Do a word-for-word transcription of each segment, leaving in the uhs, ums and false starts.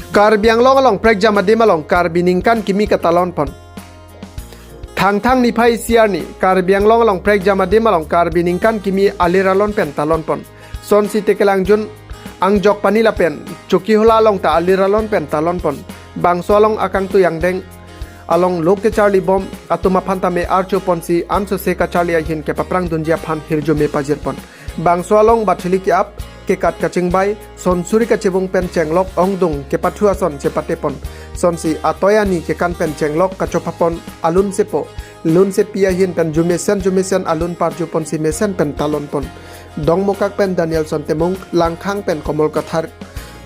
Karbi Anglong along prekjam adim along Karbi ningkan kimi katalon pon. Thangthang niphai isi arni Karbi Anglong along prekjam adim along Karbi ningkan kimi alir alon pen talon pon. Sonsi Tekelangjun, Angjokpani lapen Chokihola along ta alir alon pen talon pon. Bangso along akangtui angdeng along lo kecharli bom atum aphan tame archo ponsi ansose kacharli ahin kepaprang dunji aphan hirjume pajir pon. Bangso along bathili ke-ap, kekat kachingbai, son suri kachebung pen chenglok ongdung kepathu ason chepate pon. Sonsi atoi ani kekan pen chenglok kachopha pon, alun sepo, lun sepi ahin pen jumesen jumesen alun parju ponsi mesen pen talon pon. Dongmukak pen Danielson Timung, Langkhang pen Komol Kathar,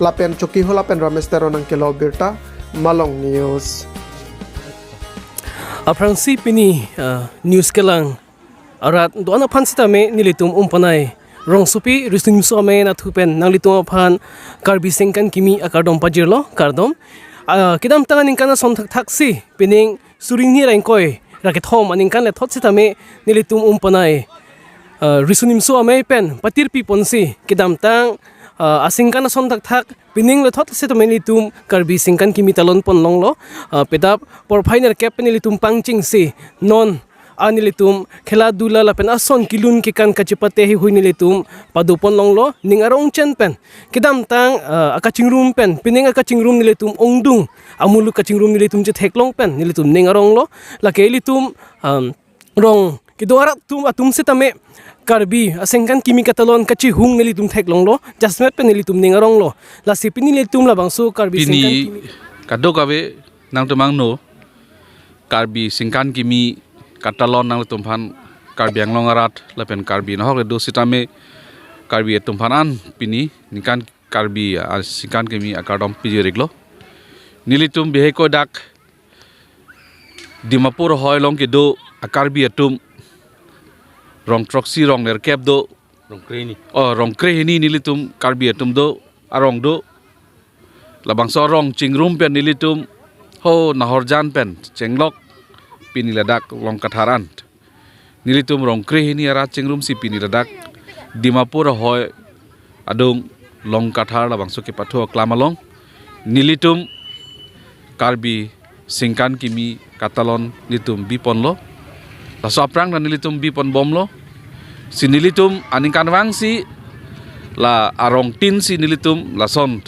lapen Chokihola pen Ramesh Teron nangkelo birta, Malong News. Aphrangsi pini, ah, news kelang arat do-an aphan sitame nelitum Umpanai rongsopi Riso Nimso Amei nathu pen nanglitum aphan Karbi Singkan Kimi akardom pajirlo, kardom. Ah, kedamtang aningkan ason thakthaksi pining suri hini ra ingkoi ra kethom aningkan lethot sitame nelitum Umpanai, ah, Riso Nimso Amei pen patirpi ponsi kedamtang, ah, aningkan ason thakthak pining lethot sitame nelitum Karbi Singkan Kimi talon pon longlo, ah, pedap porphai nerkep pen nelitum pangchengsi non a nelitum khela dula lapen ason kelun kekan kachepate heihui nelitum pado pon longlo, ning arong chen pen. Kedamtang, ah, akachingrum pen, pining akachingrum nelitum ongdung, amuluk kachingrum nelitum chetheklong pen nelitum ning aronglo, lake ilitum, um, rong kedo arat atum atum sitame Karbi Singkan Kimi katalon kachihung nelitum theklonglo, jasemet pen nelitum ning aronglo. Lasi pini nelitum labangso Karbi Singkan Kimi. Pini kadokave nangtum angno Karbi Singkan Kimi katalon nangtum aphan Karbi Anglong arat lapen Karbi nahok le do sitame Karbi atum aphan an pini ningkan Karbi, ah, Singkan Kimi akardom pajir-iklo. Nelitum bihek kodak Dimapur ahoi along kedo a-Karbi atum rong throksi rong nerkep do, rong kre hini. Oh, rong kre hini nelitum Karbi atum do, arong do. Labangso arong chingrum pen nelitum ho Nahorjan pen chenglok pini ladak Longkathar an. Nelitum rong kre hini arat chingrumsi pini ladak Dimapur ahoi adung Longkathar labangso kepathu aklam along nelitum Karbi Singkan Kimi katalon nelitum bi ponlo. Laso aphrang ta nelitum bi pon bomlo. Si nelitum aningkan vangsi la arong tin si nelitum lason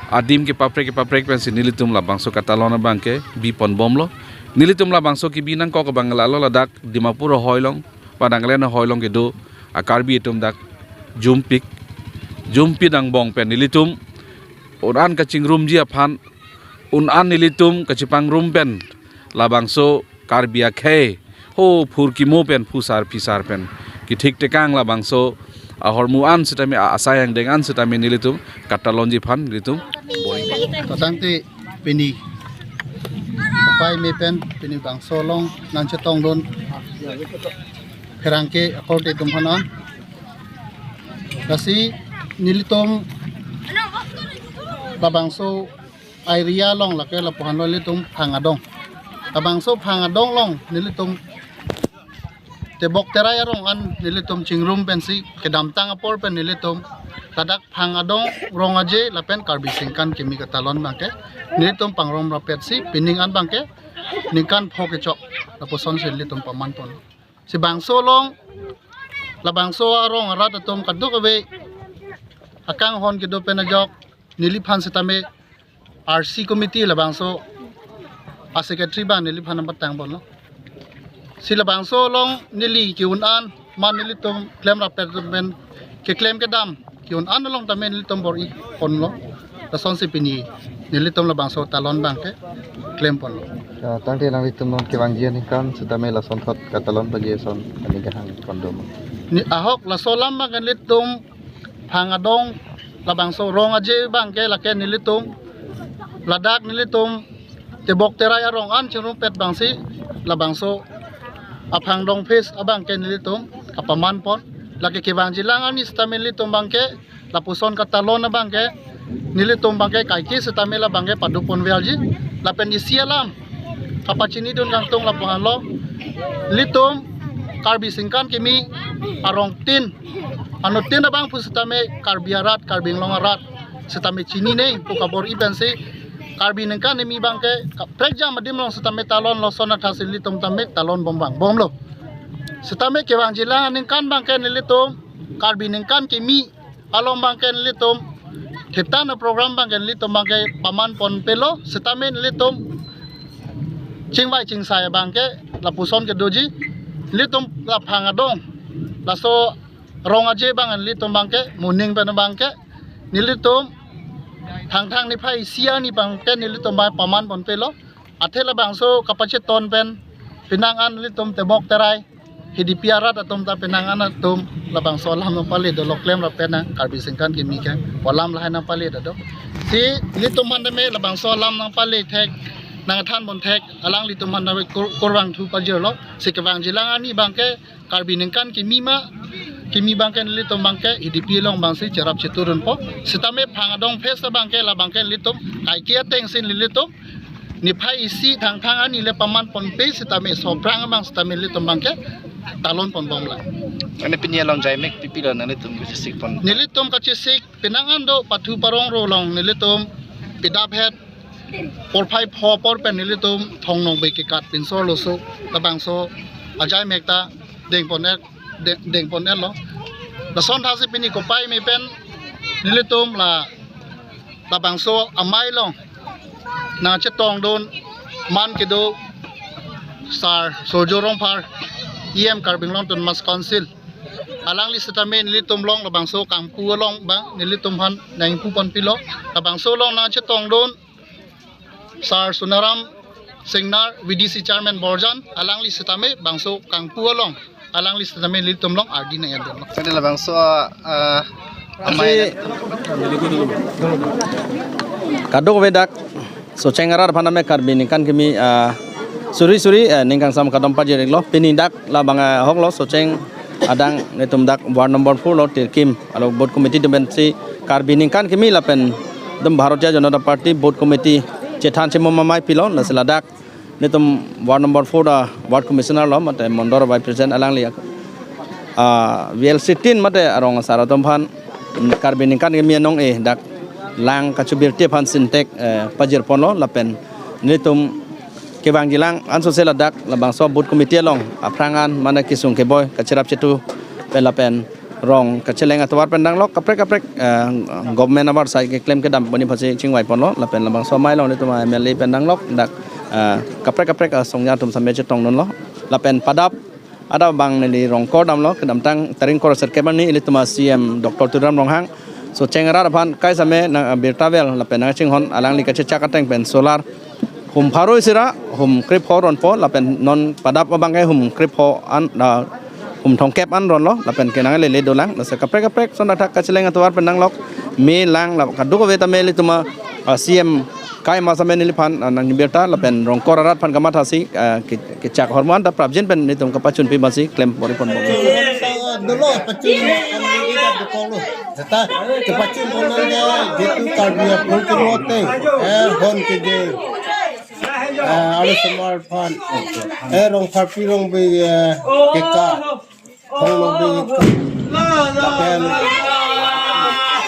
adim kepaprek kepaprek pensi nelitum labangso katalon abangke bi pon bomlo. Nelitum labangso kebi nangkok abang lalo ladak Dimapur ahoi along, Nagaland ahoi along kedo a-Karbi atum dak Jumpik, Jumpik angbong pen nelitum un-an kachingrumji aphan, un-an nelitum kachipangrum pen labangso Karbi akhei ho phurkimo pen phusar phisar pen kethik tekang labangso ahormu an sitame a-, asai angdeng an sitame nelitum katalonji aphan nelitum boi. Tangte pini upai me pen pini bangso along nangchetongdun pherangke akorte atum aphan an. Lasi nelitum labangso area along lake lapu-an lo nelitum Phang Adong. Labangso Phang Adong along nelitum tebok terai arong an nelitum chingrum pensi kedamtang apor pen nelitum ladak Phang Adong, Rong Aje lapen Karbi Singkan Kimi katalon abangke nelitum pangrum rapetsi pining an abangke ningkan pho kechok lapusonsi nelitum paman pon. Si bangso along labangso arong arat atum kadokave akanghon kedo pen ajok neliphan sitame R C committee labangso a-secretary abang neliphan nangpatang ponlo. Si labangso along neli ke-un-an man nelitum klem rapet atum pen keklem kedam ke-un-an along tame nelitum bor-i ponlo. Lasonsi pini nelitum labangso talon abangke klem ponlo. Ya, tangte nanglitum non kevangji aningkan sitame lasonthot katalon pagi ason ani kehang pondom. Ni ahok laso alam abangke nelitum Phang Adong labangso Rong Aje abangke lake nelitum ladak nelitum tebok terai arong an chingrumpet abangsi labangso a-Phang Adong phase abangke nelitum kapaman pon. Lake kevangji lang arni sitame nelitum abangke lapuson katalon abangke nelitum abangke kaike sitame labangke pado ponverji. Lapen isi alam kapachinidun kangtung lapu-an lo, nelitum Karbi Singkan Kimi arong tin, anuttin abang pusitame Karbi arat, Karbi Anglong arat sitame chinine pu kabor-i pensi Karbi Aningkan Kimi abangke kaprek jam adim along sitame talon lo, lason athasi nelitum tame talon bom vang bomlo. Sitame kevangjilang aningkan abangke nelitum Karbi Aningkan Kimi along abangke nelitum theptan aprogram abangke nelitum abangke paman ponpelo, sitame nelitum chingvai chingsai abangke lapuson kedoji, nelitum la phang adong, laso rong aje abang nelitum abangke moning pen abangke nelitum Thangthang niphai isi arni abangke nelitum abang paman ponpelo. Athe labangso kapacheton pen penang an nelitum tebok terai Hidipi arat atum ta penang an atum labangso alam nangpale dolo, klemra penang Karbi Aningkan Kimi ke alam lahai nangpale do. Si nelitum aphan tame labangso alam nangpale thek, nangthan pon thek, alanglitum aphan tame kur-, kurvangthu pajirlo. Si kevangjilang arni abangke Karbi Aningkan Kimi ma, Kimi abangke nelitum abangke Hidipi along abangsi cherap chetu dunpo. Sitame phang adong phase abangke labangke nelitum kaike atengsi nelitum niphai isi Thangthang arni le paman ponpe sitame soprang abang sitame nelitum abangke talon pon bomla. Ane pini along jaimek pipilo nanglitum kachesik pon? Nelitum kachesik penang an do pathu parong ro along nelitum pidap het porphai pho apor pen nelitum Thong Nokbe kekat pinso arloso labangso ajaimek ta deng pon-et, de-, deng pon-etlo. Lason athasi pini kopai me pen nelitum la labangso amei along nangchetongdun man kedo Sar Surjya Rongphar, E M Karbi Anglong Autonomous Council. Alangli sitame nelitum along labangso kangpu along abang nelitum aphan nangpu ponpilo. Labangso along nangchetongdun Sar Sonaram Singnar, V D C Chairman Borjan, alangli sitame bangso kangpu along, alangli sitame nelitum along ardi nang-endun. Jadi labangso, ah, amei kadokave dak Socheng arat aphan tame Karbi Aningkan Kimi, ah, suri suri, eh, ning kangsam kadom pajir-iklo. Pini dak labang, eh, ahoklo Socheng adang nelitum dak ward number four lo, Tirkim along booth committee atum pensi Karbi Aningkan Kimi lapen nelitum Bharatiya Janata Party booth committee chethan chemum amei pilo, lasi ladak nelitum ward number four a ward commissioner lo mate mondol vice president alangli, ah, V L C tin mate arong asar atum aphan Karbi Aningkan Kimi anong-e dak lang kachobirte aphan sintek, eh, pajir ponlo lapen nelitum kevangjilang ansose ladak labangso booth committee along aphrang an mane kesung keboi kacherap chetu pen lapen rong kacheleng atovar pen danglok kaprek kaprek, eh, government avarsai keklem kedam boni phasi chingvai ponlo lapen labangso amei along nelitum M L A pen danglok dak, eh, kaprek kaprek, eh, songja atum same chetongdunlo lapen padap adap abang neli Rongkor damlo, kedamtang tarik ingkoi ra sirkep arni ilitum a C M Doctor Tuliram Ronghang Socheng arat aphan kaisame nang, ah, birta vel lapen nangchinghon alangli kachechak ateng pen solar hum pharo isi ra hum krepho ronpo lapen non padap abangke hum krepho an, ah, hum thomkep an ronlo lapen kenanglele dolang, lasi kaprek kaprek son athak kacheleng atovar pen danglok me lang la kadokave tame ilitum a, ah, C M kaima same neliphan, ah, nangbirta lapen Rongkor arat aphan kamathasi, ah, ke-, kechak ahormu an ta prapjin pen nelitum kapachunpi masi klem pori ponbom. Dolo pachun, dolo. Jata kepachun ponang ke jitu Karbi apun ke mote, eh, hon ke je, eh, alu semar phan, eh, Rongpharpi Rongbe, eh, keka. Thong Nokbe lapen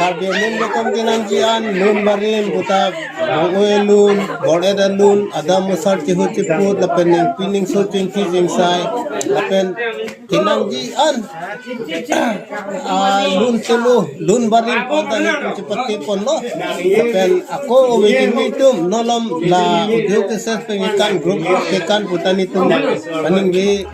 Karbi Anglong lokom kenangji an lun barim puta bong-oi lun, bor-et alun, adam musar chihu chiput lapen ningpi ningso chingki chingsai lapen kenangji an, ah, lun chelo, lun barim puta nelitum chepate ponlo lapen ako ove kimi atum nolom la udyog keses pengekan group kekan puta nelitum paningve.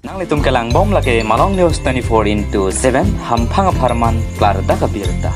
Nanglitum kelangbom lake Malong News twenty-four into seven, hamphang apharman klardak abirta.